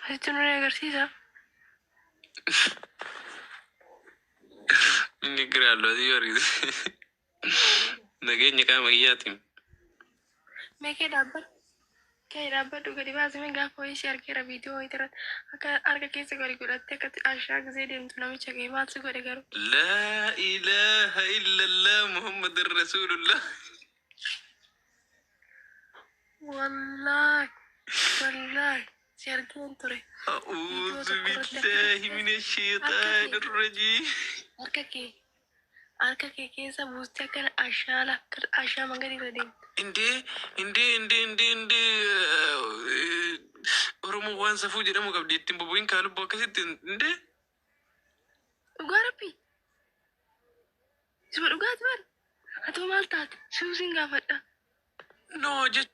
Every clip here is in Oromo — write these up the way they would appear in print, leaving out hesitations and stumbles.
Asitti nu agarsiisa. Inni giraallu asii yoo argite. Nageenya qaama kiyyaatiin. Mee kee dhaabbadhu. Kee dhaabbadhu gadi baasime gaafa wayii si argeera viidiyoo wayii irratti akka harka keessa gadi godhattee akkatti ashaa gisee deemtu namicha kee maal si godhe garuu. Laa ilaaha illallah Muhammadan Rasuulullah. Wallaahi wallaahi si argeen ture. Viidiyoo A'uudhu tokko irratti akka billaahi mina harka shayxaani kee rajiim. harka kee harka kee keessa buustee akkana ashaala akka ashaa magariisa irra deemtu. Indee indee indee indee indee Oromoo waan safuu jedhamu qabdi ittiin bobu'in kaa lubbuu akkasitti indee. Dhugaa rabbii isuma dhugaati bar atoo maal taate suusiin gaafadha. No jecha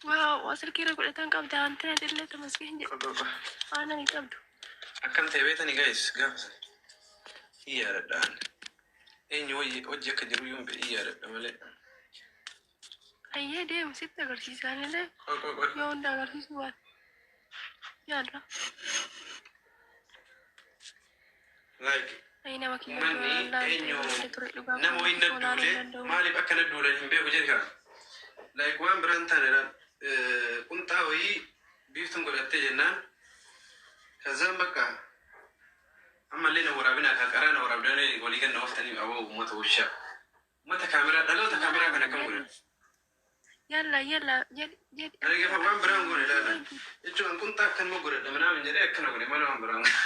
Waa silkii irra godhatan qabda wanti na illee tamasgeen jedhe aanan hin qabdu. Akkam ta'e beetani guys gaafa sana. Hin yaadadha ani. Eenyu wajji akka jiru iyyuu hin yaadadha malee. Ayyee deemu sitti agarsiisan illee Qoy qoy qoy. yoo hunda agarsiisu baate yaadda. Like Ayi nama kiyya uummanni laaltee eenyu bareeda ture dhugaa nama kun wayii na olaaluu duule hin danda'u. maaliif akka na duulan hin beeku jedhe kana. Like waan biraan taane laal qunxaa wayii biiftuun godhattee jennaan kazaan bakka ammallee na waraabinaa ka qaraa na waraabdanii walii ganna ooftanii aboo uummata wushaa. Uummata kaameraa dhaloota kaameraa kana akkam godhan. Yalla yalla jedhi jedhi Ani akka gaafa waan biraan goone laala. akka Jechuun qunxaa akkanuma godhadha minaamin jedhee akkana godhe malee waan biraan goone.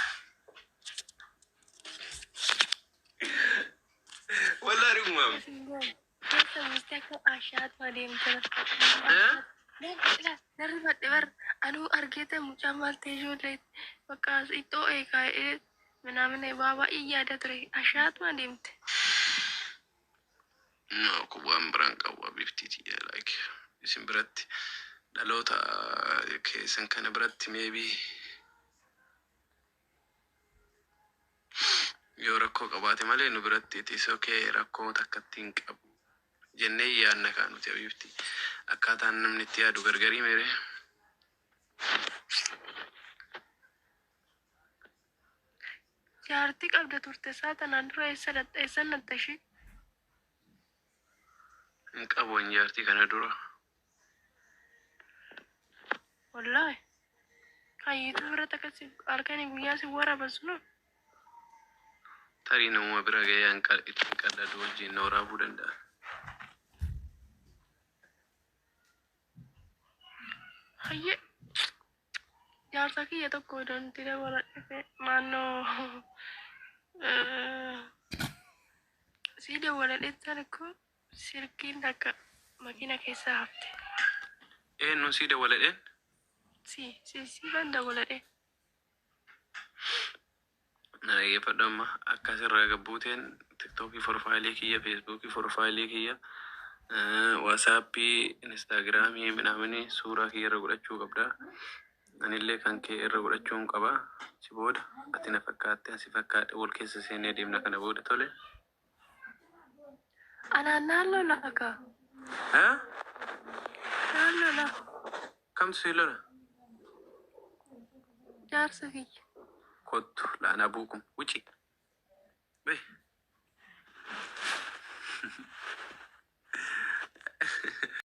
Wallaahi dhugumaam. akkas hin goone. Keessa buustee akka ashaatu adeemtera. Eh? Ashaatu. Narri fadhe bar anuu argeete mucaan maal ta'e ijoollee bakka ittoo eegaa ምናምን waa baay'ee yaada ture ashaatu adeemte. No, kun waan biraan qabu abibtiiti like isin biratti dhaloota keessan kana biratti maybe yoo rakkoo qabaate malee nu biratti it is okay rakkoo takkatti hin qabu jennee yaadna kaa nuti abibti akkaataan namni itti yaadu gargarii mere. Jaartii qabda turte isaa tanaan dura eessa dhatte eessan dhatte ishee? Hin qabu an jaartii kana dura. Wallaahi. Kan YouTube irratti akkas halkanii guyyaa si waraaban sunu Tarii namuma bira gahee an ittiin qalladu wajjin na waraabuu danda'a. Hayyee jaarsa kiyya tokko iddoo dabaladhe maannoo sii dabaladhe ko silkiin takka makiina keessaa hafte. Eenyuun sii dabaladheen? Si si si ban dabaladhe. Na dhaggeeffadhu amma akka asirraa gabbuuteen tiktookii profaayilii kiyya, feesbuukii profaayilii kiyya, waasaappii, instaagiraamii minaaminii suuraa kiyya irra godhachuu qabda. Anillee kan kee irra godhachuun qaba. Si booda ati na fakkaatte asi fakkaadhe wal keessa seenee deemna kana booda tole. Anaan naannoo lafa kaa. Eh? Naannoo lafa Kamtu si lola? jaarsa kiyya. Kottu laanaa buukum wuci. Bee.